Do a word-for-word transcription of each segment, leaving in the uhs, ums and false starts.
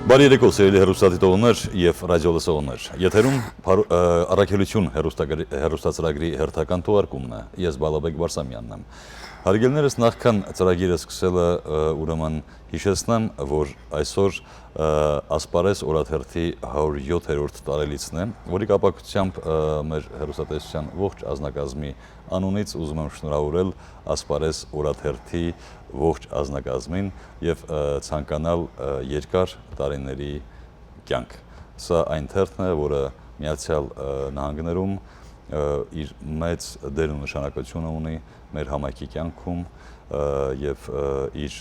Բարի երեկո, սիրելի հեռուստադիտողներ եւ ռադիոլսողներ։ Եթերում Փարո-, ը, Առաքելություն հեռուստագրի-, հեռուստածրագրի հերթական թողարկումն է։ Ես Բալաբեկ Բարսամյանն եմ։ Հարգելներս, նախքան ծրագիրը սկսելը, ը, ուրեմն յիշեցնեմ, որ այսօր, ը, Ասպարէզ օրաթերթի հարիւր յոթերորդ տարելիցն է, որի կապակցությամբ, ը, մեր հեռուստատեսչութեան ողջ անձնակազմի անունից ուզում եմ շնորհաւորել Ասպարէզ օրաթերթի ողջ անձնակազմին եւ, ը, ցանկանալ, ը, երկար տարիների կեանք։ Սա այն թերթն է, որը Միացեալ, ը, Նահանգներում, ը, իր մեծ դերն ու նշանակութիւնը ունի մեր համայնքի կեանքում, ը, եւ, ը, իր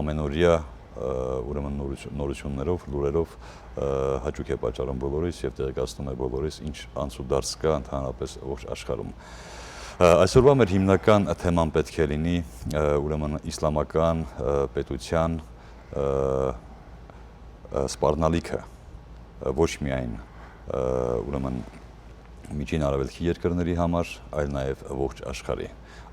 ամենօրեայ, ը, ուրեմն նորութ-, նորութիւններով, լուրերով, ը, հաճոյք է պատճառում բոլորիս եւ տեղեկացնում է բոլորիս, ինչ անցուդարձ կայ ընդհանրապէս ողջ աշխարհում։ Ը, այսօրուայ մեր հիմնական թեման պէտք է լինի, ը, ուրեմն իսլամական, ը, պետութեան, ը, ը, սպառնալիքը, ը, ոչ միայն, ը, ուրեմն Միջին Արեւելքի երկրների համար, այլ նաեւ ողջ աշխարհի։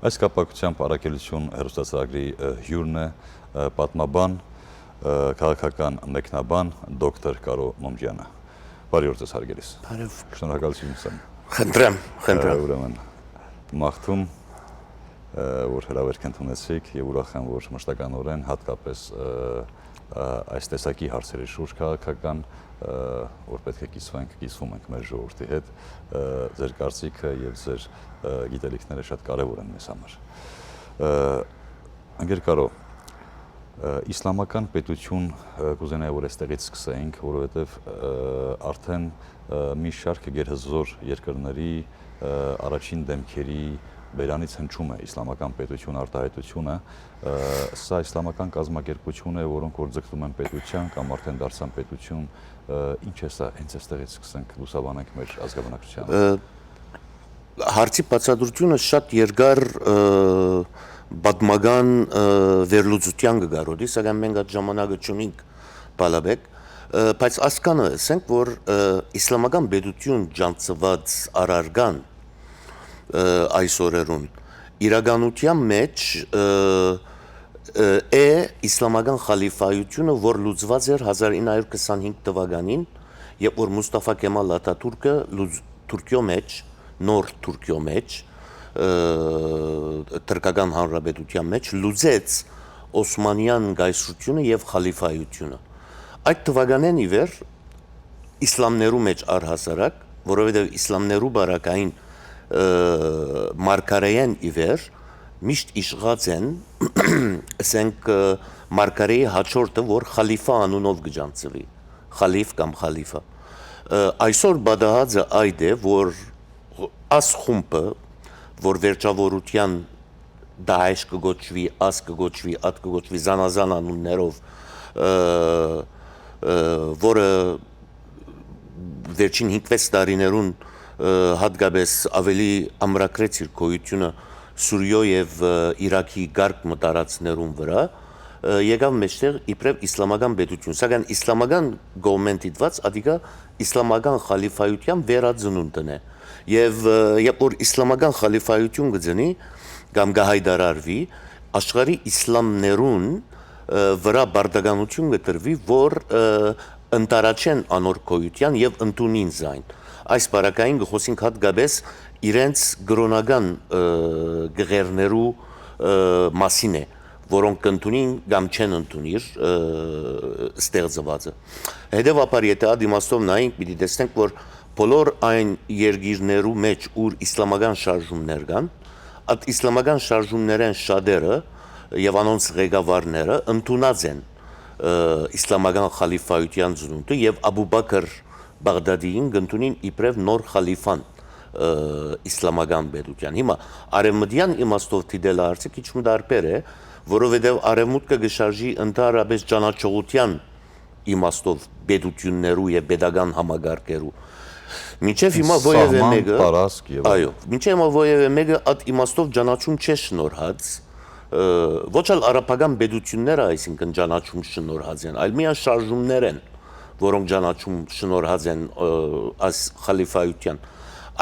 Այս կապակցությամբ Առաքելություն հեռուստածրագրի, ը, հիւրն է, ը, պատմաբան, ը, քաղաքական մեկնաբան դոկտոր Կարո Մոմճեանը։ Բարի օր ձեզ, հարգելիս։ Բարև։ Շնորհակալություն եմ։ Խնդրեմ, խնդրեմ։ Ը, ուրեմն, մաղթում, ը, որ հրավերք ընդունեցիք եւ ուրախ եմ, որ մշտականօրէն հատկապես, ը, ը, այս տեսակի հարցերի շուրջ քաղաքական, ը, որ պէտք է կիսվենք, կիսվում ենք մեր ժողովրդի հետ, ը, ձեր կարծիքը եւ ձեր, ը, գիտելիքները շատ կարեւոր են մեզ համար։ Ը, ընկեր Կարո, ը, իսլամական պետութիւն, ը, կուզենայի, որ այստեղից սկսենք, որովհետեւ, ը, արդեն, ը, մի շարք գերհզոր երկրների, ը, առաջին դէմքերի բերանից հնչում է իսլամական պետութիւն արտահայտութիւնը, ը, սա իսլամական կազմակերպութիւն է, որոնք գործգտում են պետութեան կամ արդեն դարձան պետութիւն, ը, ինչ է սա, հենց այստեղից սկսենք, լուսաբանենք մեր ազգաբնակչութեանը։ Ը, հարցի բացատրութիւնը շատ երկար, ը, պատմական, ը, վերլուծութեան կը կարոտի, սակայն մենք այդ ժամանակը չունինք, Բալաբեկ, ը, բայց ասկանը ըսենք, որ, ը, իսլամական պետութիւն ճանչցուած առարկան, ը, այս օրերուն, իրականութեան մէջ, ը, ը, է իսլամական խալիֆայութիւնը, որ լուծուած էր հազար ինը հարիւր քսանհինգ թուականին, երբ որ Մուսթաֆա Քեմալ Աթաթուրքը լուծ-, Թուրքիոյ մէջ, նոր Թուրքիոյ մէջ, ը, թրքական հանրապետութեան մէջ լուծեց Օսմանեան կայսրութիւնը եւ խալիֆայութիւնը։ Այդ թուականէն ի վեր իսլամներու մէջ առհասարակ, որովհետեւ իսլամներու բարակային, ը, մարգարէէն ի վեր միշտ իշխած են, ասենք, ը, մարգարէի հաջորդը, որ խալիֆա անունով կը ճանչցուի, խալիֆ կամ խալիֆա։ Ը, այսօր պատահածը այդ է, որ աս խումբը, որ վերջաւորութեան Դաեշ կը կոչուի, աս կը կոչուի, ատ կը կոչուի, զանազան անուններով, ը, ը, որը վերջին հինգ-վեց տարիներուն, ը, հատկապես աւելի ամրագրեց իր գոյութիւնը Սուրիոյ եւ, ը, Իրաքի կարգ մը տարածքներուն վրայ, ը, եկաւ մէջտեղ իբրեւ իսլամական պետութիւն, սակայն իսլամական կողմէն դիտուած, ատիկա իսլամական խալիֆայութեան վերածնունդն է։ Եւ, ը, երբ որ իսլամական խալիֆայութիւն կը ծնի կամ կը հայտարարուի, աշխարհի իսլամներուն, ը, վրայ պարտականութիւն կը տրուի, որ, ը, ընդառաջեն անոր գոյութեան եւ ընդունին զայն։ Այս պարագային կը խօսենք հատկապես իրենց կրօնական, ը, գղերներու, ը, մասին է, որոնք կ'ընդունին կամ չեն ընդունիր, ը, ստեղծուածը։ Հետեւաբար, եթե այդ իմաստով նայենք, պիտի տեսնենք, որ բոլոր այն երկիրներու մէջ, ուր իսլամական շարժումներ կան, այդ իսլամական շարժումներէն շատերը եւ անոնց ղեկավարները ընդունած են, ը, իսլամական խալիֆայութեան ծնունդը եւ Աբու Բաքր Բաղդադիին կ'ընդունին իբրեւ նոր խալիֆան, ը, իսլամական պետութեան։ Հիմա արեւմտեան իմաստով դիտելը հարցը քիչ մը տարբեր է, որովհետեւ արեւմուտքը կը շարժի ընդհանրապես ճանաչողութեան իմաստով պետութիւններու եւ պետական համակարգերու։ Մինչեւ հիմա որեւէ Սահման, մեկը, տարածք եւ այլն։ Այո, մինչեւ հիմա որեւէ մեկը այդ իմաստով ճանաչում չէ շնորհած, ը, ոչ ալ արաբական պետութիւնները, այսինքն, ճանաչում շնորհած են, այլ միայն շարժումներ են, որոնք ճանաչում շնորհած են, ը, այս խալիֆայութեան։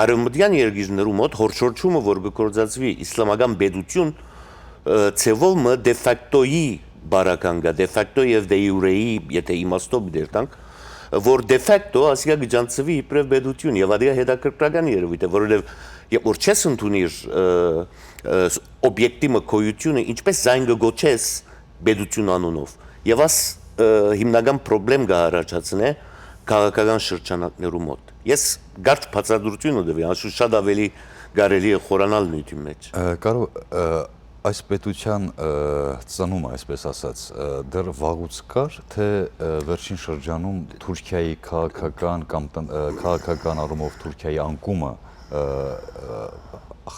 Արեւմտեան երկիրներու մոտ յորջորջումը, որ կը գործածուի իսլամական պետութիւն, ը, ձեւով մը դե ֆակտոյի բարական կայ, դե ֆակտո եւ դե իուրեի, եթե իմաստով պիտի երթանք, որ դե ֆակտո ասիկա կը ճանչցուի իբրեւ պետութիւն, եւ ադիկա հետաքրքրական երեւոյթ է, որովհետեւ երբ որ չես ընդունիր, ը, ը, օբյեկտի մը գոյութիւնը, ինչպէս զայն կը գոչես պետութիւն անունով, եւ աս, ը, հիմնական պրոբլեմ կը առաջացնէ քաղաքական շրջանակներու մոտ։ Ես կարճ բացատրութիւնը տուի, անշուշտ շատ աւելի կարելի է խորանալ նիւթին մէջ։ Ը, կարո-, ը, այս պետութեան, ը, ծնումը, այսպես ասած, ը, դեռ վաղուց կար, թե, ը, վերջին շրջանում Թուրքիայի քաղաքական կամ տնտեսական, ը, քաղաքական առումով Թուրքիայի անկումը, ը, ը,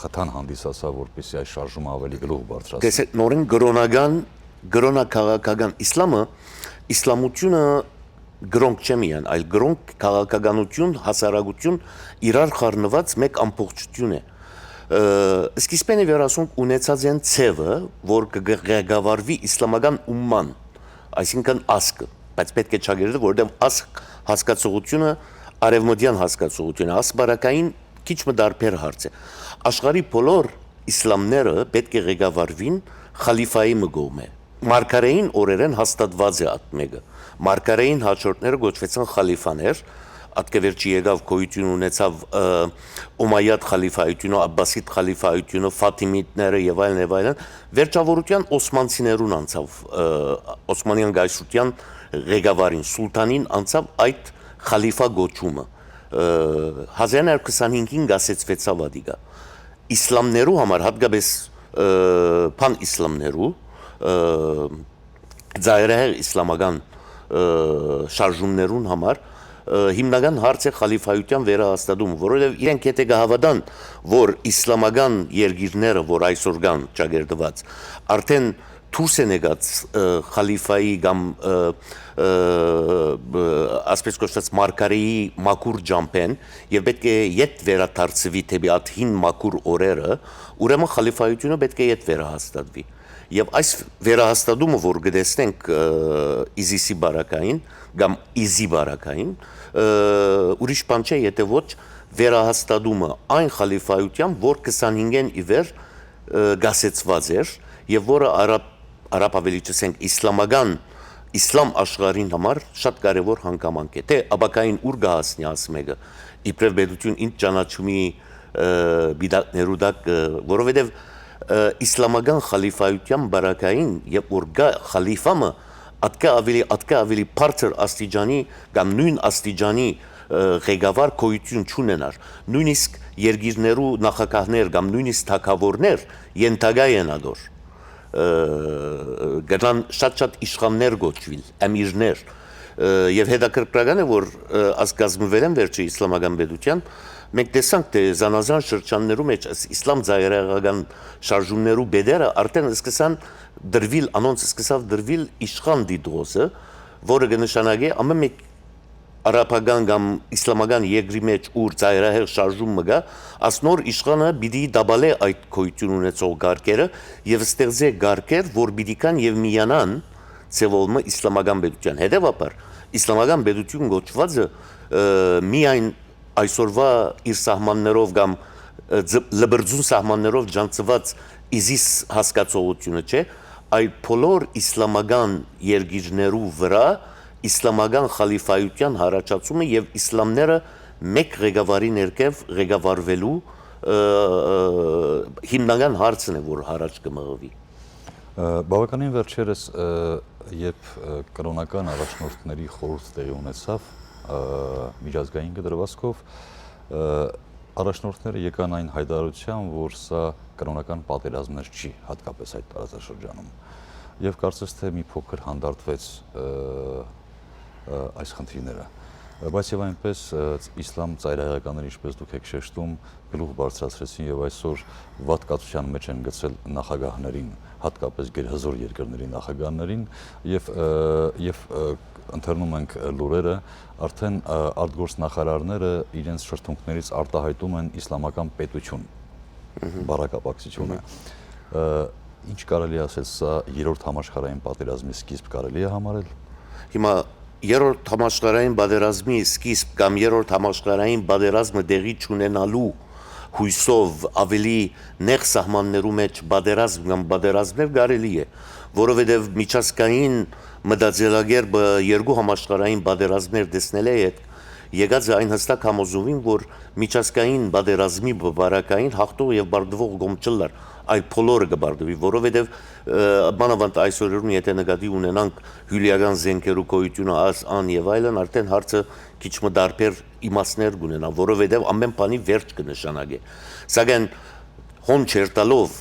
խթան հանդիսացաւ, որպեսզի այս շարժումը աւելի գլուխ բարձրացնի։ Տեսեք, նորեն կրօնական, կրօնակաղաքական իսլամը, իսլամությունը կրօնք չէ միայն, այլ կրօնք քաղաքականություն, հասարակություն իրար խառնուած մէկ ամբողջութիւն է։ Ը, սկիզբէն ի վեր ասոնք ունեցած են ձեւը, որ կը, կը ղեկավարուի իսլամական ումման, այսինքն ազգը, բայց պէտք է չակերտել, որովհետեւ ազգ հասկացողությունը արեւմտեան հասկացողություն է, ազգ բարակային քիչ մը տարբեր հարց է։ Աշխարհի բոլոր իսլամները պէտք է ղեկավարուին խալիֆայի մը կողմէ։ Մարգարեին օրերէն հաստատուած է այդ մէկը։ Մարգարեին հաջորդները կոչուեցան խալիֆաներ, ատկեվերջի եկաւ գոյութիւն ունեցաւ, ը, Օմայյադ խալիֆայությունը, Աբբասիդ խալիֆայությունը, Ֆաթիմիտները եւ այլն եւ այլն, վերջաւորութեան օսմանցիներուն անցաւ, ը, Օսմանեան կայսրութեան ղեկավարին, սուլթանին անցաւ այդ խալիֆա գոչումը, ը, հազար քսանհինգին կասեցուեցաւ ադիկա։ Իսլամներու համար, հատկապես, ը, փան իսլամներու, ը, ծայրահեղ իսլամական, ը, շարժումներուն համար, ը, հիմնական հարց է խալիֆայութեան վերահաստատումը, որովհետեւ իրենք եթե կը հաւատան, որ իսլամական երկիրները, որ այսօր կան ճակերտուած, արդեն դուրս են եկած, ը, խալիֆայի կամ, ը, ը, ը, ասպես կոչված մարգարեի մաքուր ջամբէն եւ պէտք է ետ վերադարձուի դէպի այդ հին մաքուր օրերը, ուրեմն խալիֆայությունը պէտք է ետ վերահաստատուի։ Եւ այս վերահաստատումը, որ կը տեսնենք, ը, իզիսի բարակային կամ իզի բարակային, ը, ուրիշ բան չէ, եթե ոչ վերահաստատումը այն խալիֆայութեան, որ քսանհինգէն ի վեր, ը, կասեցուած էր եւ որը արաբ, արաբ աւելի չըսենք, իսլամական, իսլամ աշխարհին համար շատ կարեւոր հանգամանք է։ Թէ ապագային ուր կը հասնի, ասում եկը, իբրեւ պետութիւն ինձ ճանաչումի, ը, պիտակներու տակ, ը, որովհետեւ, ը, իսլամական խալիֆայութեան բարակային, երբ որ կայ խալիֆա մը, ատկա աւելի, ատկա աւելի բարձր աստիճանի կամ նոյն աստիճանի, ը, ղեկավար գոյութիւն չունենար։ Նոյնիսկ երկիրներու նախագահներ կամ նոյնիսկ թագաւորներ ենթակայ են ադոր, ը, կրնան շատ-շատ իշխաններ կոչուիլ, էմիրներ, ը, եւ հետաքրքրական է, որ, ը, ազգազմուելէն վերջը իսլամական պետութեան, մենք տեսանք, թէ զանազան շրջաններու մէջ ըս-, իսլամ ծայրահեղական շարժումներու պետերը արդեն սկսան դրուիլ, անոնց սկսաւ դրուիլ իշխան տիտղոսը, որը կը նշանակէ ամէն մէկ արաբական կամ իսլամական երկրի մէջ, ուր ծայրահեղ շարժում մը կայ, աս նոր իշխանը պիտի տապալէ այդ գոյութիւն ունեցող կարգերը եւ ստեղծէ կարգեր, որ պիտի կան եւ միանան ձեւով մը իսլամական պետութեան։ Հետեւաբար, իսլամական պետութիւն կոչուածը, ը, միայն այսօրվա իր սահմաններով կամ, ը, ձ-, լբրձուն սահմաններով ճանչցուած իզիս հասկացողությունը չէ, այլ բոլոր իսլամական երկիրներու վրայ իսլամական խալիֆայութեան յառաջացումը եւ իսլամները մէկ ղեկավարի ներքեւ ղեկավարուելու, ը, ը, հիմնական հարցն է, որ յառաջ կը մղուի։ Ը, բավականին վերջերս, ը, երբ, ը, կրօնական առաջնորդների խորհուրդ տեղի ունեցաւ, ը, միջազգային կտրվածքով, ը, առաջնորդները եկան այն հայտարարության, որ սա կրօնական պատերազմներ չի, հատկապես այդ տարածաշրջանում։ Եւ կարծես թե մի փոքր հանդարտվեց, ը, ը, այս խնդիրները։ Բայց եւ այնպես, ը, իսլամ ծայրահեղականները, ինչպես դուք եք շեշտում, գլուխ բարձրացրեցին եւ այսօր վատկացության մեջ են գցել նախագահներին, հատկապես գերհզոր երկրների նախագահներին, եւ, ը, եւ, ը, ընթերնում ենք, ը, լուրերը, արդեն, ը, արտգործնախարարները իրենց շրթունքներից արտահայտում են իսլամական պետություն Մհմ։ բառակապակցությունը։ Մհմ։ Ը, ինչ կարելի ասել, սա երրորդ համաշխարհային պատերազմի սկիզբ կարելի է համարել։ Հիմա երրորդ համաշխարհային պատերազմի սկիզբ կամ երրորդ համաշխարհային պատերազմը տեղի չունենալու յուսով աւելի նեղ սահմաններու մէջ պատերազմ կամ պատերազմներ կարելի է, որովհետեւ միջազգային մտածելակերպը երկու համաշխարհային պատերազմներ տեսնելէ հետ եկած է այն հստակ համոզումին, որ միջազգային պատերազմի պարագային հաղթող եւ պարտուող կողմ չլար, այլ բոլորը կը պարտուի, որովհետեւ, ը, մանաւանդ այսօր երուն, եթե նկատի ունենանք հիւլէական զէնքերու գոյութիւնը, աս, ան եւ այլն, արդեն հարցը քիչ մը տարբեր իմաստներ կունենայ, որովհետեւ ամէն բանի վերջ կը նշանակէ։ Սակայն հոն չերթալով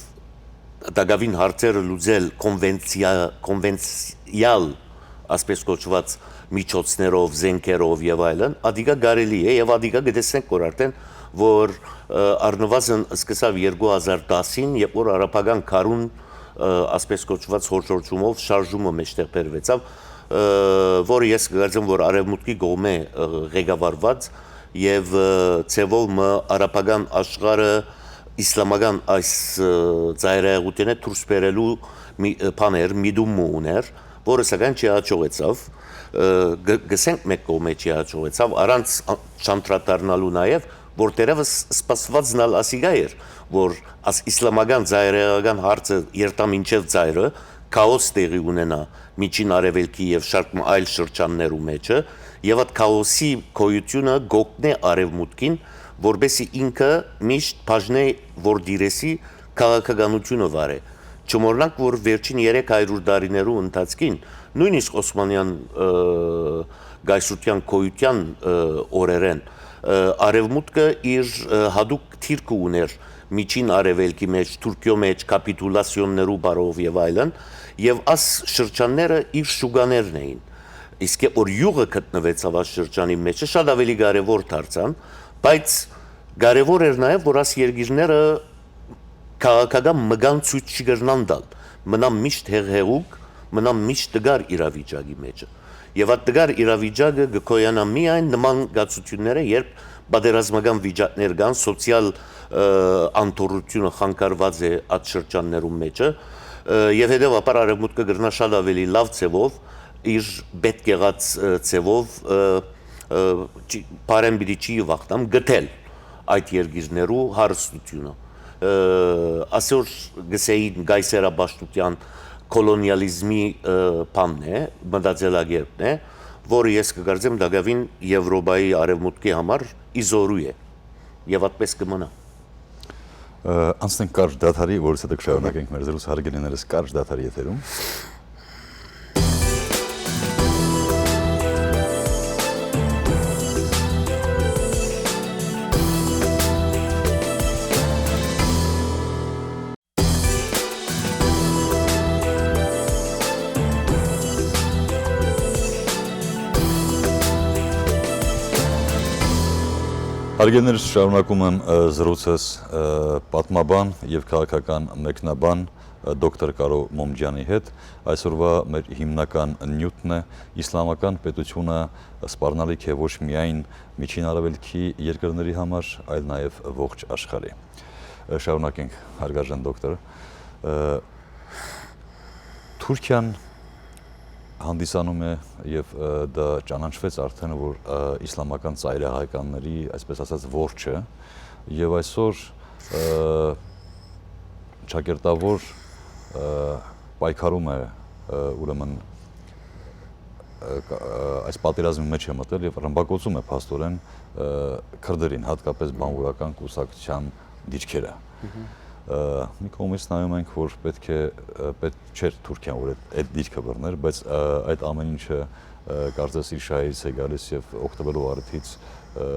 տակաւին հարցերը լուծել կոնվենցիա-, կոնվենցիալ, ասպէս կոչուած, միջոցներով, զէնքերով եւ այլն, ատիկա կարելի է եւ ատիկա կը տեսնենք, որ արդեն, որ, ը, առնուազն սկսաւ երկու հազար տասին, երբ որ արաբական քարուն, ը, ասպէս կոչուած, հորշորչումով շարժումը մեջտեղ բերուեցաւ, ը, որը ես կգարձեմ, որ արեւմուտքի կողմէ, ը, ղեկավարուած եւ, ը, ձեւով մը արաբական աշխարհը իսլամական այս, ը, ծայրայեղութենէ դուրս բերելու մի, ը, բան էր, միտում մը ուներ, որը սակայն չի հաջողեցաւ, ը, գ-, գսենք մէկ կողմէ չի հաջողեցաւ, առանց ա-, չանդրադառնալու նաեւ, որ դեռեւս սպասուածն ալ ասիկա էր, որ աս իսլամական ծայրայեղական հարցը երթայ մինչեւ ծայրը, քաոս տեղի ունենայ Միջին Արեւելքի եւ շարք մը այլ շրջաններու մէջը, եւ այդ քաոսի գոյութիւնը կօգնէ արեւմուտքին, որպէսզի ինքը միշտ բաժնէ, որ դիրեսի քաղաքականութիւնը վարէ։ Չմոռնանք, որ վերջին երեք հարիւր տարիներու ընթացքին, նոյնիսկ Օսմանեան, ը, կայսրութեան գոյութեան, ը, օրերէն, ը, արեւմուտքը իր, ը, յատուկ դիրքը ուներ Միջին Արեւելքի մէջ, Թուրքիոյ մէջ կապիտուլասիոններու բառով եւ այլն, եւ աս շրջանները իր շուկաներն էին։ Իսկ երբ որ իւղը գտնուեցաւ աս շրջանի մէջը, շատ աւելի կարեւոր դարձան, բայց կարեւոր էր նաեւ, որ աս երկիրները քաղաքական մկան ցոյց չի կրնան տալ, մնան միշտ հեղեղուկ, մնան միշտ տկար իրավիճակի մէջը։ Եւ այդ տկար իրավիճակը կը գոյանայ միայն նման կացութիւնները, երբ պատերազմական վիճակներ կան, սոցիալ, ը, անդորրութիւնը խանգարուած է այդ շրջաններուն մէջը, ը, եւ հետեւաբար արեւմուտքը կրնայ շատ աւելի լաւ ձեւով, իր պետք եղած, ը, ձեւով, ը, ը, չի, բարեն պիտի չի վախտամ, գտել այդ երկիրներու հարստությունը։ Ը, ասոր գսեին կայսերապաշտութեան կոլոնիալիզմի, ը, բանն է, մտածելակերպն է, որը ես կկարծեմ տակաւին Եվրոպայի արեւմուտքի համար իզորու է եւ այդպես կմնայ։ Ը, անցնենք կարճ դադարի, որից հետո կշարունակենք մեր զրույցը, հարգելի ներս, կարճ դադարի եթերում։ Հարգելի ներս, շարունակում եմ, ը, զրույցս, ը, պատմաբան եւ քաղաքական մեկնաբան, ը, դոկտոր Կարո Մոմջյանի հետ։ Այսօրվա մեր հիմնական նիւթն է՝ իսլամական պետութիւնը սպառնալիք է ոչ միայն Միջին Արեւելքի երկրների համար, այլ նաեւ ողջ աշխարհի։ Ը, շարունակենք, հարգարժան դոկտոր։ Ը, Թուրքիան հանդիսանում է եւ, ը, դա ճանաչվեց արդեն, որ, ը, իսլամական ծայրահեղականների, այսպես ասած, որջը, եւ այսօր, ը, ճակերտավոր, ը, պայքարում է, ը, ուրեմն, ը, կա-, ը, այս պատերազմի մեջ է մտել եւ ռմբակոծում է փաստորեն, ը, քրդերին, հատկապես բանվորական կուսակցության դիրքերը։ Ը, մի կողմից նայում ենք, որ պետք է, ը, պետք չէր Թուրքիան, որ այդ, այդ դիրքը բռներ, բայց, ը, այդ ամեն ինչը, ը, կարծես իր շահերից է գալիս եւ օգտվելով առիթից, ը,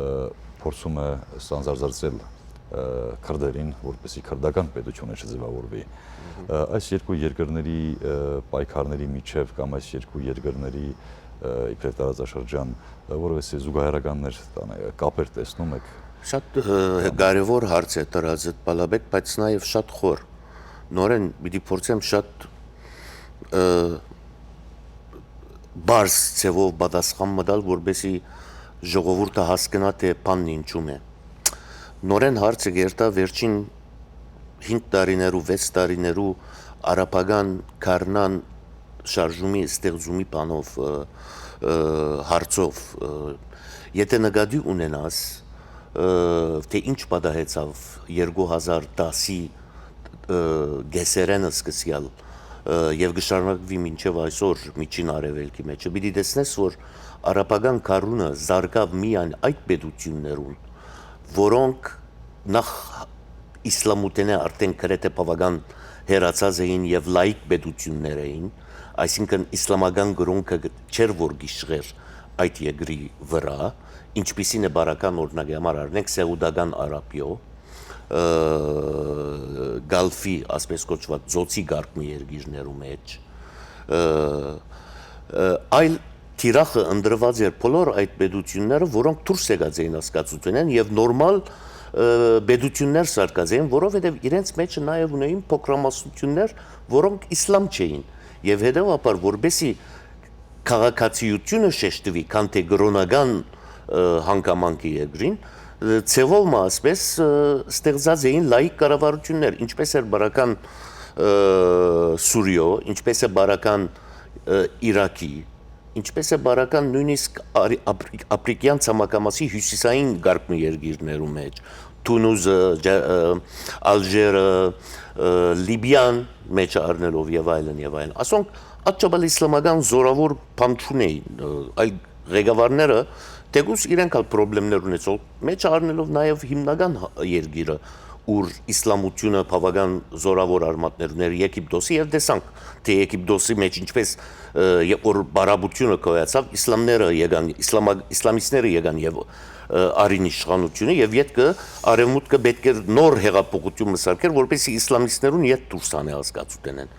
փորձում է սանձարձացնել, ը, քրդերին, որպեսզի քրդական պետությունը չձեւավորվի։ Ը, այս երկու երկրների, ը, պայքարների միջեւ կամ այս երկու երկրների, ը, իբրեւ տարածաշրջան, ը, որովհետեւ զուգահեռականներ տանե, կապեր տեսնում եք։ Շատ, ը, կարեւոր հարց է դրածդ, Բալաբեկ, բայց նաեւ շատ խոր։ Նորեն պիտի փորձեմ շատ, ը, բարձ ձևով պատասխան մը տալ, որպեսզի ժողովուրդը հասկնայ, թե բանն ինչու է։ Նորեն հարցը կերթայ վերջին հինգ տարիներու, վեց տարիներու արաբական գարնան շարժումի ստեղծումի բանով, ը, ը, հարցով, ը, եթե նկատի ունենաս, ը, թէ ինչ պատահեցաւ երկու հազար տասի, ը, կեսերէն սկսեալ, ը, եւ կը շարունակուի մինչեւ այսօր Միջին Արեւելքի մէջը, պիտի տեսնես, որ արաբական գարունը զարգաւ միայն այդ պետութիւններուն, որոնք նախ իսլամութենէ արդեն գրեթէ բաւական հեռացած էին եւ լաիկ պետութիւններ էին, այսինքն՝ իսլամական կրօնքը չէր որ գիշխեր այդ երկրի վրայ, ինչպիսին է բարական օրինակի համար առնենք Սեուդական Արաբիոյ, ը, Գալֆի, ասպէս կոչուած, ծոցի կարգ մը երկիրներու մէջ, ը, ը, այլ թիրախը ընտրուած էր բոլոր այդ պետութիւնները, որոնք դուրս եկած էին հասկացութենէն եւ նորմալ, ը, պետութիւններ սարքած էին, որովհետեւ իրենց մէջը նաեւ ունեին փոքրամասնութիւններ, որոնք իսլամ չէին։ Եւ հետեւաբար, որպեսի քաղաքացիությունը շեշտուի, քան թէ կրօնական, ը, հանգամանքը երկրին, ը, ձեւով մը, ասպէս, ը, ստեղծած էին լաիկ կառավարութիւններ, ինչպէս էր բարական, ը, Սուրիոյ, ինչպէս է բարական, ը, Իրաքի, ինչպէս է բարական նոյնիսկ արի-, Ափրի-, Ափրիկեան ցամաքամասի հիւսիսային կարգ մը երկիրներու մէջ, Թունուզը, Ջա-, ը, Ալժերը, ը, Լիբիան մէջ առնելով եւ այլն եւ այլն։ Ասոնք ատչապալ իսլամական զորաւոր բան չունեին, ը, այլ ղեկավարները թեկուզ իրենք ալ պրոբլեմներ ունեցող, մէջ առնելով նաեւ հիմնական հա-, երկիրը, ուր իսլամությունը բաւական զորաւոր արմատներ ուներ, Եգիպտոսը, եւ տեսանք, թէ Եգիպտոսի մէջ ինչպէս, ը, երբ որ բարաբությունը գոյացաւ, իսլամները եկան, իսլամա-, իսլամիստները եկան եւ, ը, արին իշխանությունը, եւ ետքը արեւմուտքը պէտք էր նոր հեղափոխություն մը սարքեր, որպեսզի իսլամիստներուն ետ դուրս հանէ հասկացութենէն։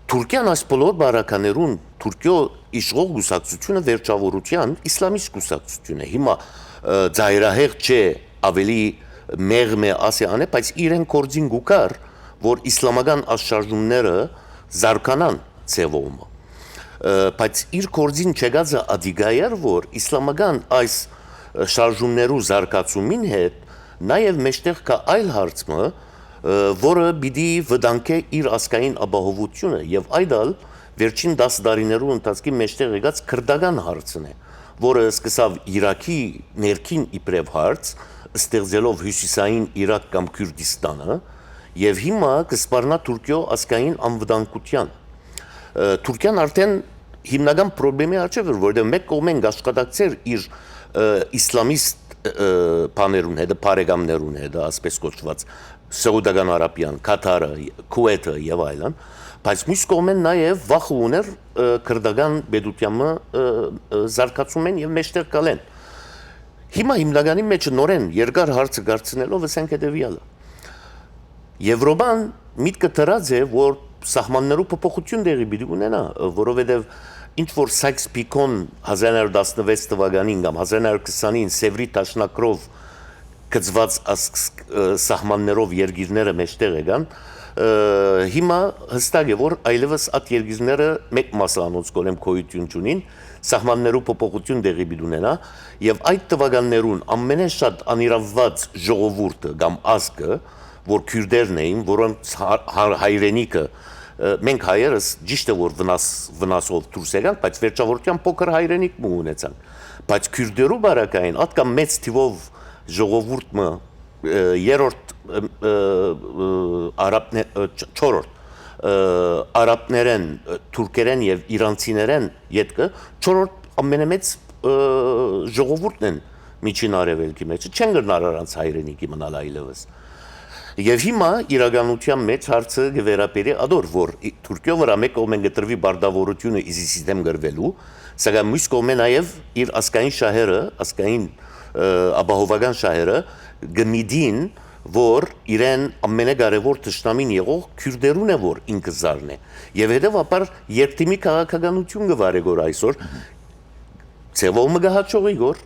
Թուրքիան այս բոլոր բարականերուն, Թուրքիոյ իշխող կուսակցությունը վերջավորութեան իսլամիստ կուսակցություն է։ Հիմա, ը, ծայրահեղ չէ, ավելի մեղմ է, ասէ անէ, բայց իրեն գործին կու գար, որ իսլամական աշարժումները զարգանան ձեւով մը։ Ը, բայց իր գործին չեկածը ադիգա էր, որ իսլամական այս, ը, շարժումներու զարգացումին հետ նաեւ մէջտեղ կայ այլ հարց մը, ը, որը պիտի վտանգէ իր ազգային ապահովութիւնը, եւ այդ ալ վերջին տաս տարիներու ընթացքի մէջտեղ եկած քրտական հարցն է, որը սկսաւ Իրաքի ներքին իբրեւ հարց, ստեղծելով հիւսիսային Իրաք կամ Քուրդիստանը, եւ հիմա կը սպառնայ Թուրքիոյ ազգային անվտանգութեան։ Ը, Թուրքիան արդեն հիմնական պրոբլեմի առջեւ էր, որովհետեւ մէկ կողմէն կաշխատակցէր իր, ը, իսլամիստ, ը, բաներուն հետ, բարեկամներուն հետ, ասպէս կոչուած, Սաուդական Արաբիան, Քաթարը, Քուէթը եւ այլն, բայց միւս կողմէն նաեւ վախը ուներ, ը, քրտական պետութեան մը, ը, ը, զարգացումէն եւ մէջտեղ գալէն։ Հիմա հիմնականի մէջը նորէն երկար հարցը կարցնելով ըսենք հետեւեալը։ Եվրոպան միտքը դրած է, որ սահմաններու փոփոխութիւն տեղի պիտի ունենայ, որովհետեւ ինչ որ Սայքս Պիքոն հազար նոյ հարիւր տասնվեց թուականին կամ հազար նոյ հարիւր քսանին Սեւրի դաշնակրով գծուած ասք-, ը, սահմաններով երկիրները մէջտեղ եկան, ը, հիմա յստակ է, որ այլեւս այդ երկիրները մէկ մասը անոնց գոնեմ գոյութիւն չունին, սահմաններու փոփոխութիւն տեղի պիտի ունենայ, եւ այդ թուականներուն ամենէն շատ անիրաւուած ժողովուրդը կամ ազգը, որ քիւրտերն էին, որոնց հա-, հա-, հայրենիքը, ը, մենք հայերս ճիշդ է, որ վնաս-, վնասով դուրս եկանք, բայց վերջավորութեան փոքր հայրենիք մը ունեցանք։ Բայց քիւրտերու բարակային ատկամ մեծ թիւով ժողովուրդ մը, ը, երրորդ, ը, ը, ը, արաբնե-, ը, չորրորդ, ը, արաբներէն, ը, թուրքերէն եւ իրանցիներէն ետքը չորրորդ ամենամեծ, ը, ժողովուրդն են Միջին Արեւելքի մեջ, չեն կրնար առանց հայրենիքի մնալ այլեւս։ Եւ հիմա իրականութեան մեջ հարցը կը վերաբերի ադոր, որ ի-, Թուրքիոյ վրայ մէկ կողմէն կը տրուի պարտավորութիւնը իզիսի դէմ գրուելու, սակայն միւս կողմէ նաեւ իր ազգային շահերը, ազգային, ը, ապահովական շահերը կը միտին, որ իրեն ամենակարեւոր թշնամին եղող քիւրտերուն է, որ ինքը զարնէ։ Եւ հետեւաբար երկդիմի քաղաքականութիւն կը վարէ, որ այսօր ձեւով մը կը հաջողի, որ,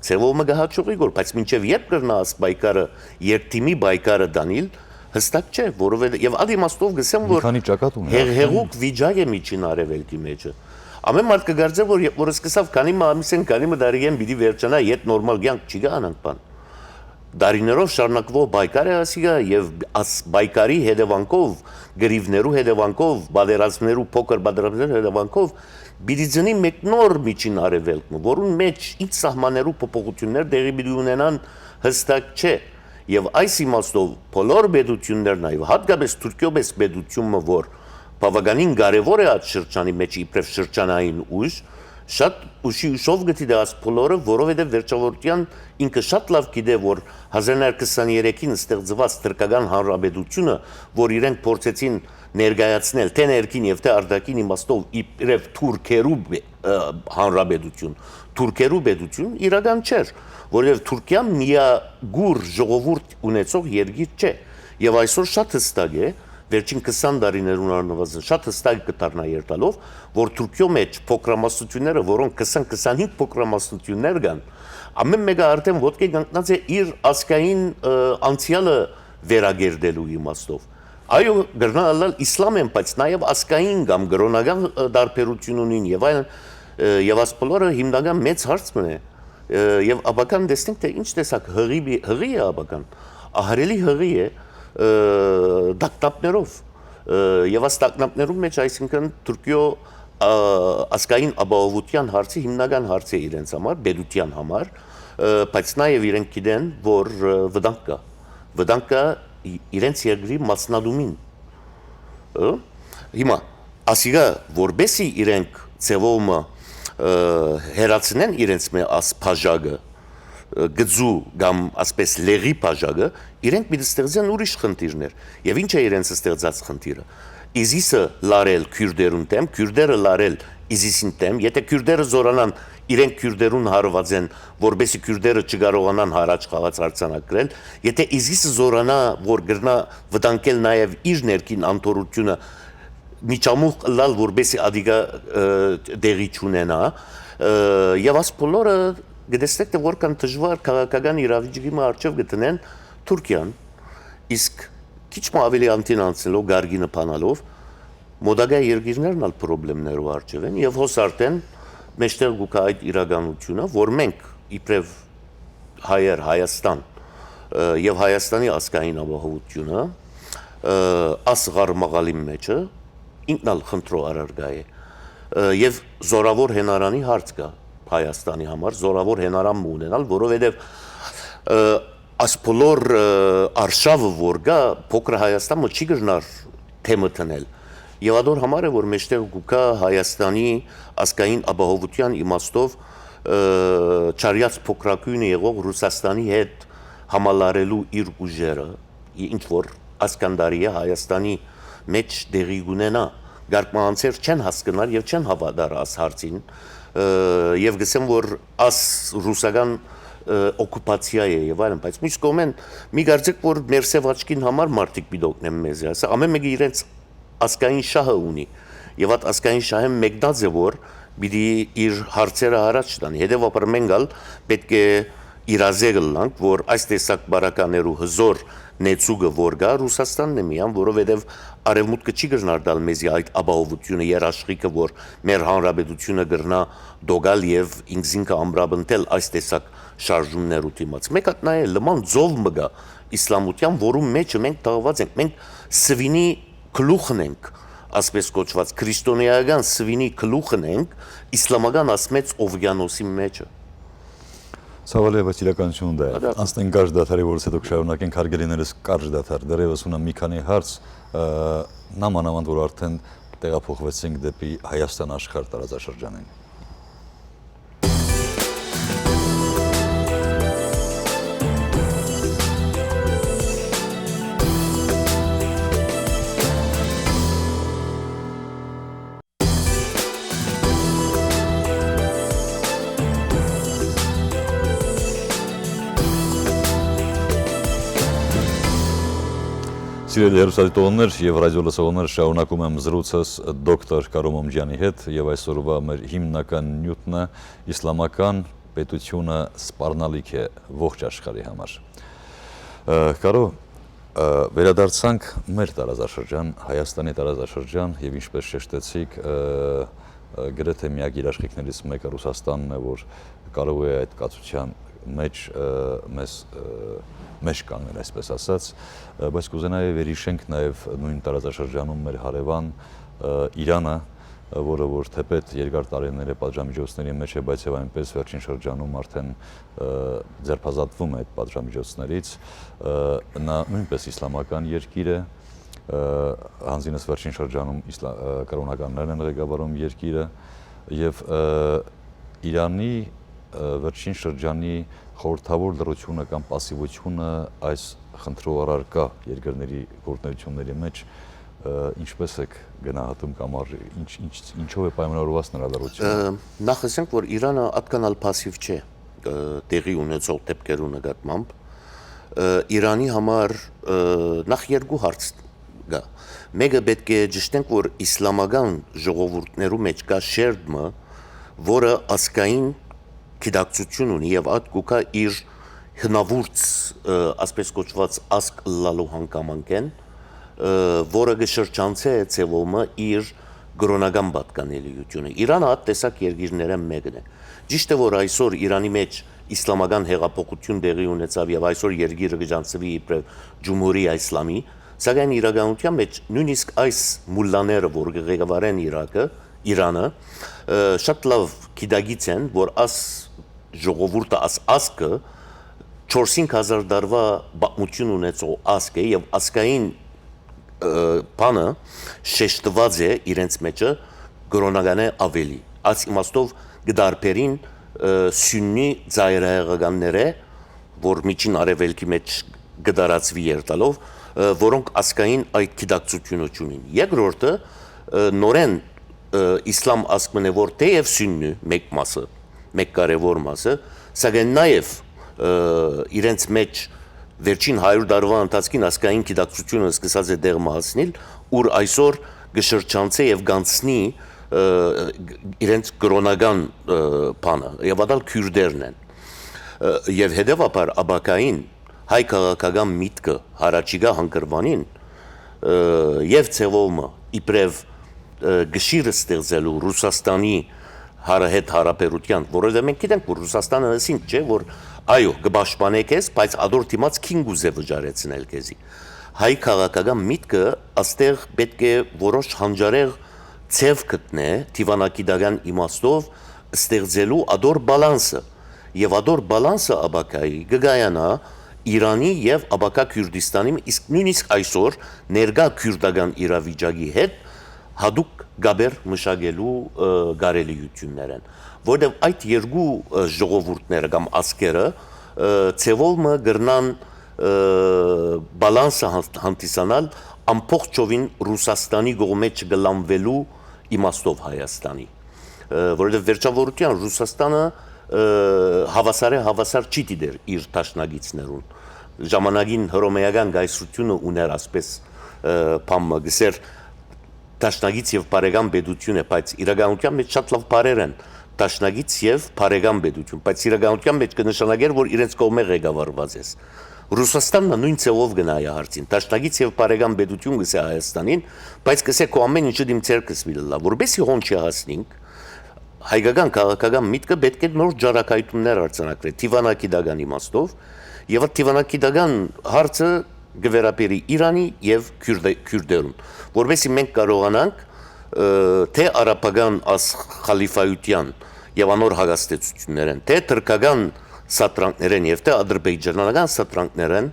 ձեւով մը կը հաջողի, որ, բայց մինչեւ երբ կրնայ աս պայքարը, երկդիմի պայքարը տանիլ, յստակ չէ, որովհետեւ, եւ այդ իմաստով կ'ըսեմ, որ քանի ճակատ ունի հեղ-, արդեն հեղուկ վիճակ է Միջին Արեւելքի մեջը։ Ամեն մարդ կը կարծէ, որ երբ որ սկսաւ քանի մը ամիսեն, քանի մը տարիեն պիտի վերջանայ, ետ նորմալ կյանք չի գա անանք բան։ Տարիներով շարունակվող պայքար է ասիկա, եւ աս պայքարի հետեւանքով, գրիվներու հետեւանքով, պատերազմներու, փոքր պատերազմներու հետեւանքով պիտի ծնի մէկ նոր Միջին Արեւելք մը, որուն մեջ ինչ սահմաններու փոփոխութիւններ տեղի պիտի ունենան, յստակ չէ։ Եւ այս իմաստով բոլոր պետութիւններն, այլ հատկապես Թուրքիոյ պես պետութիւնը, որ Բաւականին կարեւոր է այդ շրջանի մէջ իբրեւ շրջանային ուժ, շատ ուշի ուշով կը դիտէ այս բոլորը, որովհետեւ վերջավորութեան ինքը շատ լաւ գիտէ, որ հազար քսաներեքին ստեղծուած թրքական հանրապետությունը, որ իրենք փորձեցին ներկայացնել թէ ներքին եւ թէ արտաքին իմաստով իբրեւ թուրքերու բե-, ը, հանրապետություն, թուրքերու պետություն իրական չէր, որովհետեւ Թուրքիա միակուր ժողովուրդ ունեցող երկիր չէ։ Եւ այսօր շատ հստակ է, վերջին քսան տարիներուն առնվազն շատ հստակ կը դառնայ երթալով, որ Թուրքիոյ մէջ փոքրամասնությունները, որոնք քսան քսանհինգ փոքրամասնություններ կան, ամէն մէկը արդեն ոտքի կանգնած է իր ազգային, ը, անցեալը վերակերտելու իմաստով։ Այո, կրնան ըլլալ իսլամ են, բայց նաեւ ազգային կամ կրօնական, ը, տարբերություն ունին եւ այլն, ը, եւ աս բոլորը հիմնական մեծ հարց մնէ, ը, եւ ապական տեսնենք, թէ ինչ տեսակ հղի, հղի է ապական, ահրելի հղի է, ը, տագնապներով, ը, եւ աս տագնապներուն մէջ, այսինքն Թուրքիոյ, ը, ազգային ապահովութեան հարցը հիմնական հարց է իրենց համար, պետութեան համար, ը, բայց նաեւ իրենք գիտեն, որ, ը, վտանգ կայ, վտանգ կայ ի-, իրենց երկրի մասնատումին։ Ը, հիմա, ասիկա, որպեսի իրենք ձևով մը, ը, հեռացնեն իրենց մէ աս բաժակը, ը, գծու կամ, ասպէս, լեղի բաժակը, իրենք պիտի ստեղծեն ուրիշ խնդիրներ։ Եւ ի՞նչ է իրենց ստեղծած խնդիրը։ Իզիսը լարել քյուրդերուն դէմ, քյուրդերը լարել Իզիսին դէմ, եթե քյուրդերը զորանան, իրենք քյուրդերուն հարուած են, որպեսի քյուրդերը չկարողանան հարաճ խաղաց արձանագրել, եթե Իզիսը զորանայ, որ կրնայ վտանգել նաեւ իր ներքին անդորրութիւնը, միջամուխ ըլլալ, որպեսի ադիկա, ը, տեղի չունենայ, ը, եւ աս բոլորը կը տեսնեք, թէ որքան դժուար քաղաքական իրավիճակի մը առջեւ կը դնեն Թուրքիան, իսկ քիչ մը աւելի անդին անցնելով, գարգինը բանալով, մօտակայ երկիրներն ալ պրոբլեմներու առջեւ են, եւ հոս արդեն մէջտեղ կու գայ այդ իրականությունը, որ մենք իբրեւ հայեր, Հայաստան, ը, եւ Հայաստանի ազգային ապահովությունը, ը, աս ղարմաղալին մէջը ինքն ալ խնդրոյ առարկայ է, ը, եւ զորաւոր հենարանի հարց կայ Հայաստանի համար, զորաւոր հենարան մը ունենալ, որովհետեւ, ը, աս բոլոր, ը, արշաւը որ կայ, փոքր Հայաստան մը չի կրնար դէմը դնել։ Եւ ադոր համար է, որ մէջտեղ կու գայ Հայաստանի ազգային ապահովութեան իմաստով, ը, չարեաց փոքրագոյնը եղող Ռուսաստանի հետ համալարելու իր ուժերը, ինչ որ այսքան տարի է Հայաստանի մէջ տեղի կունենայ, կարգմանանցեր չեն հասկնար եւ չեն հաւատար աս հարցին, ը, եւ կ'ըսեմ, որ աս ռուսական, ը, օկուպացիա է եւ այլն, բայց մյուս կողմէն մի կարծեք, որ մեր սեւ աչքին համար մարդիկ պիտի օգնեն մեզի, ասա, ամէն մէկը իրենց ազգային շահը ունի, եւ այդ ազգային շահէն մեկնած է, որ պիտի իր հարցերը առաջ տանի։ Հետեւաբար մենք ալ պէտք է իրազեկ ըլլանք, որ այս տեսակ բարականերու հզոր նեցուկը որ կայ Ռուսաստանն է միայն, որովհետեւ արեւմուտքը չի կրնար տալ մեզի այդ ապահովութիւնը, երաշխիքը, որ մեր հանրապետությունը կրնայ տոկալ եւ ինքզինքը ամրապնդել այս տեսակ շարժումներու դիմաց։ Մեկ հատ նայ, լման ծով մը կայ իսլամութեան, որու մէջը մենք թաղուած ենք, մենք սվինի գլուխն ենք, ասպէս կոչուած քրիստոնեական սվինի գլուխն ենք իսլամական ասմեծ օվկիանոսի մէջը։ Ցաւալի է, բայց իրականությունն դա է։ Հակառակ։ Անցնենք կարճ դադարի, որից հետո կշարունակենք, հարգելի ներս, կարճ դադար։ Դեռևս ունեմ մի քանի հարց, ը, նամանավանդ, որ արդեն տեղափոխվեցինք դեպի Հայաստան աշխարհ տարածաշրջանին։ Սիրելի հեռուստադիտողներ եւ ռադիոլսողներ, շարունակում եմ զրույցս դոկտոր Կարո Մոմջյանի հետ, եւ այսօրուա մեր հիմնական նիւթն է իսլամական պետությունը սպառնալիք է ողջ աշխարհի համար։ Ը, Կարո, ը, վերադարձանք մեր տարածաշրջան, Հայաստանի տարածաշրջան, եւ ինչպես շեշտեցիք, ը, ը, գրեթե միակ երաշխիքներից մեկը Ռուսաստանն է, որ կարող է այդ կացության մէջ, ը, մեզ, ը, մէջ կանգնել, այսպես ասած, ը, բայց կուզենայի վերհիշենք նաեւ նոյն տարածաշրջանում մեր հարեւան, ը, Իրանը, ը, որը որ թէպէտ երկար տարիներ է պատժամիջոցների մէջ է, բայց եւ այնպես վերջին շրջանում արդեն, ը, ձերբազատվում է այդ պատժամիջոցներից, ը, նա նոյնպես իսլամական երկիր է, Ը, Հանձինս վերջին շրջանում իսլա-, ը, կրօնականներն են ղեկավարում երկիրը, եւ, ը, Իրանի, ը, վերջին շրջանի խորհրդավոր լռությունը կամ պասիվությունը այս խնդրով առարկայ երկրների գործունեությունների մեջ, ը, ինչպես եք գնահատում կամ արժի-, ինչ, ինչ, ինչով է պայմանավորված նրա լռությունը։ Ը, նախ ասենք, որ Իրանը ատկան ալ պասիվ չէ, ը, տեղի ունեցող դեպքերու նկատմամբ։ Ը, Իրանի համար, ը, նախ երկու հարց կայ։ Մէկը, պէտք է ճշտենք, որ իսլամական ժողովուրդներու մէջ կայ շերտ մը, որը ազգային գիտակցութիւն ունի եւ ատ կու գայ իր հնաւուրց, ը, ասպէս կոչուած ազգ ըլլալու հանգամանքէն, ը, որը կը շրջանցէ ձեւով մը իր կրօնական պատկանելիութիւնը։ Իրանը ատ տեսակ երկիրներէն մէկն է։ Ճիշդ է, որ այսօր Իրանի մէջ իսլամական յեղափոխութիւն տեղի ունեցաւ եւ այսօր երկիրը կը ճանչցուի իբրեւ Ջումհուրիա Իսլամի, սակայն իրականութեան մէջ նոյնիսկ այս մուլլաները, որ կը ղեկավարեն Իրաքը, Իրանը, ը, շատ լաւ գիտակից են, որ աս ժողովուրդը, աս ազգը չորս-հինգ հազար տարուայ պատմութիւն ունեցող ազգ է եւ ազգային, ը, բանը շեշտուած է իրենց մէջը կրօնականէ աւելի։ Այս իմաստով կը տարբերին, ը, սուննի ծայրահեղականներէ, որ Միջին Արեւելքի մէջ կը տարածուի երթալով, ը, որոնք ազգային այդ գիտակցութիւնը չունին։ Երկրորդը, ը, նորէն, ը, իսլամ ազգ մը է, որ թէեւ սուննի մէկ մասը, մէկ կարեւոր մասը, սակայն նաեւ, ը, իրենց մէջ վերջին հարիւր տարուայ ընթացքին ազգային գիտակցութիւնը սկսած է տեղ մը հասնիլ, ուր այսօր կը շրջանցէ եւ կանցնի, ը, իրենց կրօնական, ը, բանը, եւ ատալ քիւրտերն են։ Ը, եւ հետեւաբար ապագային հայ քաղաքական միտքը յառաջիկայ հանգրուանին, ը, եւ ձեւով մը իբրեւ, ը, կշիռ ստեղծելու Ռուսաստանի հարա-, հետ հարաբերութեան, որովհետեւ մենք գիտենք, որ Ռուսաստանը ըսինք չէ, որ այո, կը պաշտպանէ քեզ, բայց ադոր դիմաց քին կուզէ վճարեցնել քեզի։ Հայ քաղաքական միտքը աստեղ պէտք է որոշ հանճարեղ ձեւ գտնէ դիվանագիտական իմաստով ստեղծելու ադոր բալանսը, եւ ադոր բալանսը ապագայի կը կայանայ Իրանի եւ ապագայ Քուրդիստանի, իսկ նոյնիսկ այսօր ներկայ քուրդական իրավիճակի հետ յատուկ կապեր մշակելու, ը, կարելիութիւններէն, որովհետեւ այդ երկու, ը, ժողովուրդները կամ ազգերը, ը, ձեւով մը կրնան, ը, բալանսը հան-, հանդիսանալ ամբողջովին Ռուսաստանի կողմէ չկլանվելու իմաստով Հայաստանի, ը, որովհետեւ վերջավորութեան Ռուսաստանը, ը, հաւասարէ հաւասար չի դիտեր իր դաշնակիցներուն։ Ժամանակին հռոմեական կայսրութիւնը ունէր, ասպէս, ը, բան մը, կսեր, դաշնակից եւ բարեկամ պետութիւն է, բայց իրականութեան մէջ շատ լաւ բարեր են դաշնակից եւ բարեկամ պետութիւն, բայց իրականութեան մէջ կը նշանակեր, որ իրենց կողմէ ղեկավարուած ես։ Ռուսաստանն ալ նոյն ձեւով կը նայէ հարցին, դաշնակից եւ բարեկամ պետութիւն կսէ Հայաստանին, բայց կսէ՝ «Քո ամէն ինչը դիմ ձեռքս մի ըլլայ», որպէսզի հոն չհասնինք, հայկական քաղաքական միտքը պէտք է նոր ճառագայթումներ արձանագրի դիվանագիտական իմաստով, եւ այդ դիվանագիտական հարցը կը վերաբերի Իրանի եւ քյուրդե-, քյուրդերուն, որպէսզի մենք կարողանանք, ը, թէ արաբական աս խալիֆայութեան եւ անոր հակաստեցութիւններէն, թէ թրքական սատրանքներէն եւ թէ ադրբեջանական սատրանքներէն,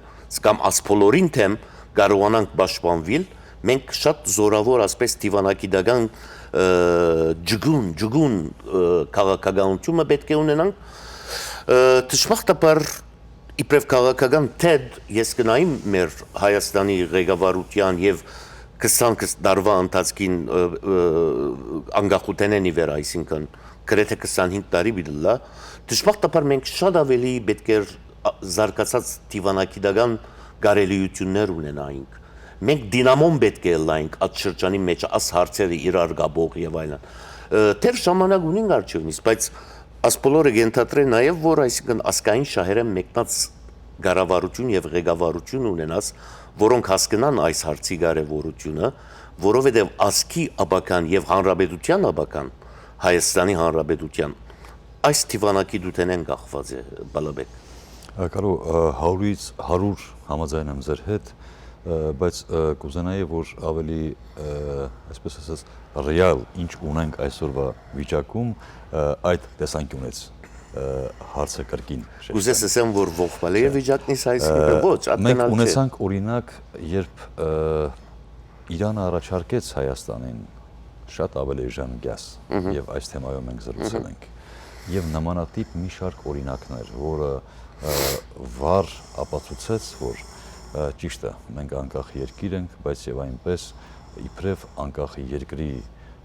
կամ աս բոլորին դէմ կարողանանք պաշտպանուիլ, մենք շատ զորաւոր, ասպէս, դիվանագիտական, ը, ջգուն, ջգուն, ը, քաղաքականութիւնը պէտք է ունենանք։ Ը, դժբախտաբար, իբրեւ քաղաքական թեթ, ես կնայեմ մեր Հայաստանի ղեկավարութեան եւ քսան տարուայ ընթացքին, ը, ը, անկախութենէն ի վեր, այսինքն, գրեթէ քսանհինգ տարի պիտի ըլլայ, դժբախտաբար մենք շատ աւելի պէտք էր ա-, զարգացած դիվանագիտական կարելիութիւններ ունենայինք։ Մենք դինամոն պէտք է ըլլայինք այդ շրջանի մէջ, աս հարցերը իրար կապող եւ այլն։ Ը, դեռ ժամանակ ունինք առջեւնից, բայց աս բոլորը կ'ենթադրեն նաեւ, որ, այսինքն, ազգային շահերէն մեկնած կառավարութիւն եւ ղեկավարութիւն ունենաս, որոնք հասկնան այս հարցի կարեւորութիւնը, որովհետեւ ազգի ապագան եւ հանրապետութեան ապագան, Հայաստանի Հանրապետութեան, այս դիվանագիտութենէն կախուած է, Բալաբեկ։ Ա, Կարո, ա, հարյուր հարյուր համաձայն եմ ձեր հետ, ա, բայց, ա, կուզենայի, որ աւելի, ա, այսպես ասած, ռեալ ինչ ունենք այսօրվա վիճակում, ա, այդ տեսանկիունից, ա, հարցը կրկին շեշտեմ։ Կուզես ասեմ, որ ողբալի է վիճակն իս այսինքն։ Ա, ոչ, մենք ատենալ չէ։ Ունեցանք օրինակ, երբ, ա, Իրանը առաջարկեց Հայաստանին շատ աւելի էժան կեաս, Մհմ։ Եւ այս թեմայով մենք զրուցել Մհմ։ Ենք։ Եւ նմանատիպ մի շարք օրինակներ, որը, ը, վառ ապացուցեց, որ, ը, ճիշտ է, մենք անկախ երկիր ենք, բայց եւ այնպես իբրեւ անկախ երկրի,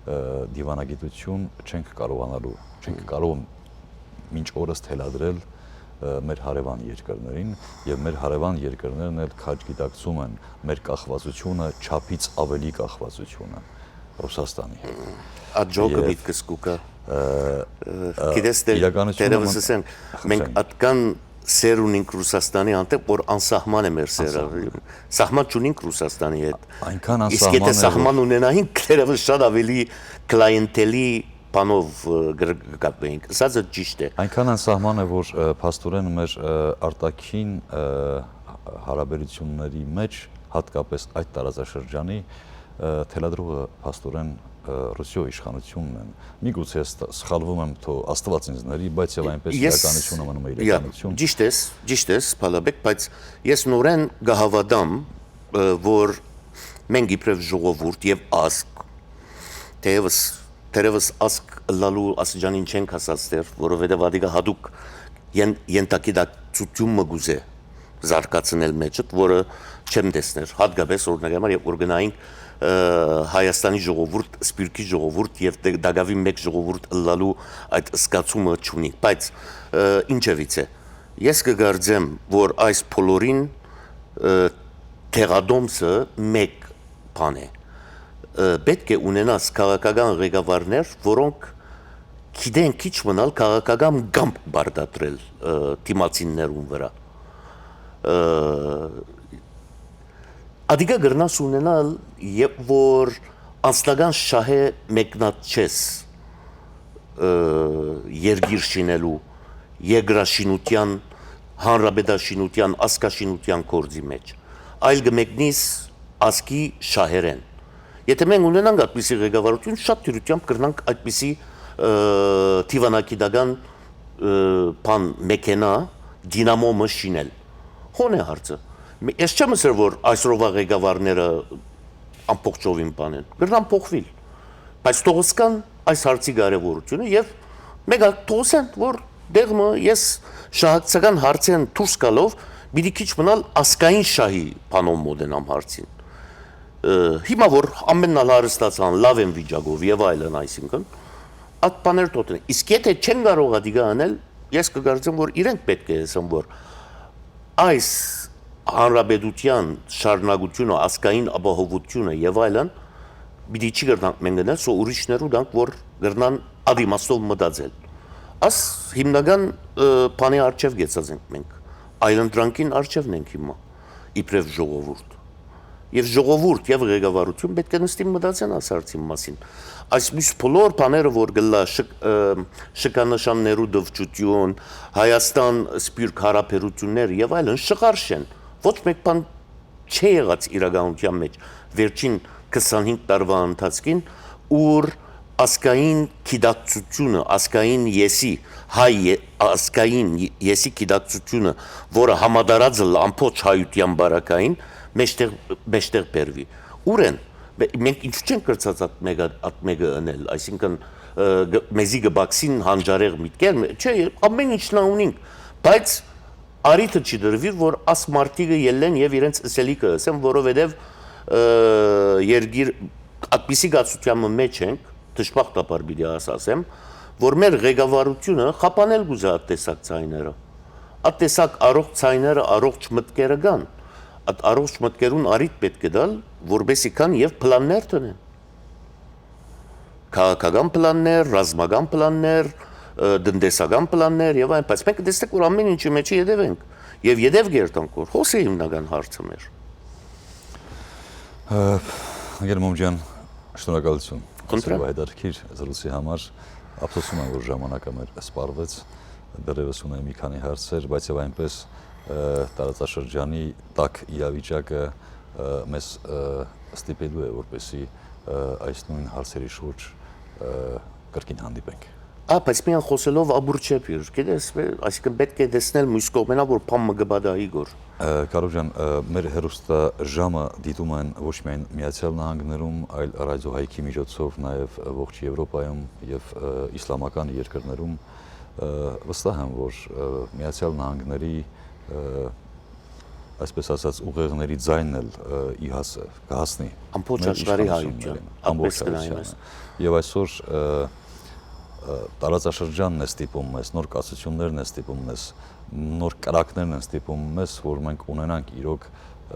ը, դիվանագիտություն չենք կարողանալու, չենք Մհմ։ Կարող մինչ օրս թելադրել, ը, մեր հարեւան երկրներին, եւ մեր հարեւան երկրներն էլ քաջ գիտակցում են մեր կախվածությունը չափից աւելի կախվածությունը Ռուսաստանի հետ։ Ա ջոկը Եւ, միտքս կու գայ։ Ը, Ը, ը, Գիտես, դե, իրականությունը դերևս մն- ասեմ, մենք Խնդրեմ։ Ատկան սեր ունենք Ռուսաստանի հանդեպ, որ անսահման է մեր սերը։ Անսահման։ Սահման չունենք Ռուսաստանի հետ։ Այնքան Իսկ եթե անսահման է, որ սահման ունենայինք, դերևս շատ ավելի կլայենտելի բանով, ը, կր-, կկապվեինք։ Ասածը ճիշտ է։ Այնքան անսահման է, որ, ը, փաստորեն մեր, ը, արտաքին, ը, հարաբերությունների մեջ, հատկապես այդ տարածաշրջանի, ը, թելադրողը փաստորեն, ը, Ռուսիոյ իշխանությունն են։ Միգուցե ես տ-, սխալվում եմ, թող Աստուած ինձ ների, բայց եւ այնպես Ես իրականությունը մնում է Յա, իրականություն։ Ճիշտ ես, ճիշտ ես, Փալաբեկ, բայց ես նորեն կհավատամ, ը, որ մենք իբրեւ ժողովուրդ եւ ազգ, թերևս, թերևս ազգ ըլլալու աստիճանին չենք հասած դեռ, որովհետեւ ադիկա հատուկ են-, ենթագիտակցություն մը կուզէ զարգացնել մեջդ, որը չեմ տեսներ, հատկապես օրինակ համար, երբ որ գնայինք, ը, Հայաստանի ժողովուրդ, Սփիւռքի ժողովուրդ եւ տակաւին մէկ ժողովուրդ ըլլալու այդ զգացումը չունի, բայց, ը, ինչեւիցէ, ես կկարծեմ, որ այս բոլորին, ը, տեղատոմսը մէկ բան է։ Ը, պէտք է ունենաս քաղաքական ղեկավարներ, որոնք գիտեն քիչ մնալ քաղաքական կամք պարտադրել, ը, դիմացիններուն վրա։ Ը, ադիկա կրնաս ունենալ, երբ որ անձնական շահէ մեկնած չես, ը, երկիր շինելու, երկրաշինության, հանրապետաշինության, ազգաշինության գործի մեջ, այլ կը մեկնիս ազգի շահերեն։ Եթե մենք ունենանք այդպիսի ղեկավարություն, շատ դյուրությամբ կրնանք այդպիսի, ը, դիվանագիտական, ը, բան, մեքենա, դինամո մը շինել։ Հոն է հարցը։ Մե-, ես չեմ ըսեր, որ այսօրվա ղեկավարները ամբողջովին բան են։ Կրնան փոխվել։ Բայց թող զգան այս հարցի կարևորությունը եւ մեկ ա թող ասեն, որ դեղ մը ես շահակցական հարցերէն դուրս գալով պիտի քիչ մնալ ազգային շահի բանով մոտենամ հարցին։ Ը, հիմա որ ամենն ալ հարստացան, լաւ են վիճակով եւ այլն, այսինքն, այդ բաներ թող դնեն։ Իսկ եթե չեն կարող ադիկա անել, ես կկարծեմ, որ իրենք պէտք է ասեն, որ այս հանրապետության շարունակությունը, ազգային ապահովությունը եւ այլն, պիտի չի կրնանք մենք գնել, սո ուրիշներու տանք, որ կրնան ադիմաստով մտածել։ Աս հիմնական, ը, բանի առջեւ գեցած ենք մենք, այլընտրանքին առջեւն ենք հիմա, իբրեւ ժողովուրդ։ Եւ ժողովուրդ, եւ ղեկավարություն պէտք է նստին մտածեն այս հարցին մասին։ Այս մյուս բոլոր բաները, որ գլա շկ-, ը, շքանշաններու դվչություն, Հայաստան Սփիւռք հարաբերություններ եւ այլն, շղարշ են։ Ոչ մեկ բան չի եղած իրականության մեջ վերջին քսանհինգ տարվա ընթացքին, ուր ազգային գիտակցությունը, ազգային եսի, հայ ե-, ազգային ե-, եսի գիտակցությունը, որը համատարած ըլլայ ամբողջ հայութեան բարակային, մեջտեղ, մեջտեղ բերուի։ Ո՞ւր են։ Մե-, մենք ինչու՞ չենք կրցած այդ մեկը, այդ մեկը ընել, այսինքն, ը, գ-, մեզի կը բացին հանճարեղ միտքեր, մե-, չէ, ամեն ինչ նա ունինք, բայց արիթը չի դրուիր, որ աս մարդիկը ելլեն եւ իրենց ըսելիքը ըսեն, որովհետեւ, ը, երկիր, այդպիսի կացութեան մը մեջ ենք, դժբախտաբար պիտի աս-, ասեմ, որ մեր ղեկավարությունը խափանել կուզէ այդ տեսակ ձայները։ Այդ տեսակ առողջ ձայները, առողջ մտքերը կան, այդ առողջ մտքերուն արիթ պէտք է տալ, որպեսզի կան եւ պլաններ դնեն։ Քաղաքական պլաններ, ռազմական պլաններ, ը, տնտեսական պլաններ եւ այլն, բայց մենք տեսնենք, որ ամեն ինչի մեջ ետեւ ենք եւ ետեւ կերտանք, որ հոս է հիմնական հարցը մեր։ Ը, Գերմոմ ջան, շնորհակալություն։ Խնդրեմ։ Այսօրվա հետաքրքիր զրույցի համար։ Ափսոսում եմ, որ ժամանակը մեր սպառվեց, դեռևս ունեմ մի քանի հարցեր, բայց եւ այնպես, ը, տարածաշրջանի տաք իրավիճակը, ը, մեզ, ը, ստիպելու է, որպեսզի, ը, այս նույն հարցերի շուրջ, ը, կրկին հանդիպենք։ Ա, բայց միայն խոսելով ապուր չէ բիւր։ Գիտես, վե-, այսինքն պետք է տեսնել մյուս կողմենա, որ բան մը կը պատահի գոր։ Ը, Կարոյ ջան, ը, մեր հեռուստաժամը դիտում են ոչ միայն Միացյալ Նահանգներում, այլ Ռադիո Հայքի միջոցով նաեւ ողջ Եվրոպայում եւ, ը, իսլամական երկրներում։ Ը, վստահ եմ, որ, ը, Միացյալ Նահանգների, ը, այսպես ասած, ուղեղների ձայնն էլ, ը, ի հաս-, կհասնի Ամբողջ մեր աշխարհի իշխանություններին, հայութեան, ամբողջ այդպես կնայեմ հայությանը։ Ես։ Եվ այսօր, ը, ը, տարածաշրջանն է ստիպում մեզ, նոր կացություններն է ստիպում մեզ, նոր կրակներն են ստիպում մեզ, որ մենք ունենանք իրոք,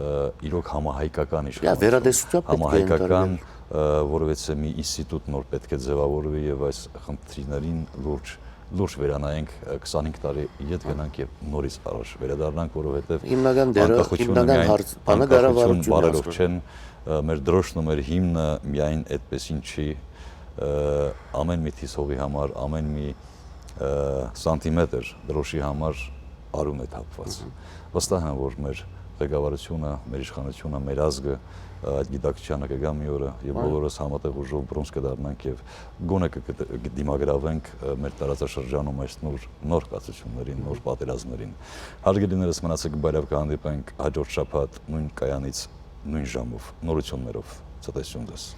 ը, իրոք համահայկական Յա, իշխանություն, վերադեսության պետք է համահայկական, ընդհանրել։ Ը, որովհետեւ մի ինստիտուտ նոր պետք է ձևավորվի եւ այս խնդիրներին լուրջ, լուրջ վերանայենք, ը, քսանհինգ տարի ետ գնանք եւ նորից առաջ վերադառնանք, որովհետեւ Հիմնական դերը, անկախությունը հիմնական միայն, հարց-, բանը անկախություն կառավարությունն է բառերով ասում։ Չեն, ը, մեր դրոշն ու մեր հիմնը միայն այդպեսին չի, ը, ամեն մի թիզ հողի համար, ամեն մի, ը, սանտիմետր դրոշի համար արուն է թափուած։ Մհմ։ Վստահ եմ, որ մեր ղեկավարությունը, մեր իշխանությունը, մեր ազգը, ը, այդ գիտակցությանը կգա մի օրը եւ Այո։ բոլորս համատեղ ուժով բռունցք կդառնանք եւ գոնե կը, կը, կդիմագրավենք, ը, մեր տարածաշրջանում այս նոր, նոր կացություններին, նոր պատերազմներին։ Հարգելի ներս մնացեք, բարեւ կհանդիպենք հաջորդ շաբաթ նոյն կայանից, նոյն ժամով, նորություններով։ Ցտեսություն ձեզ։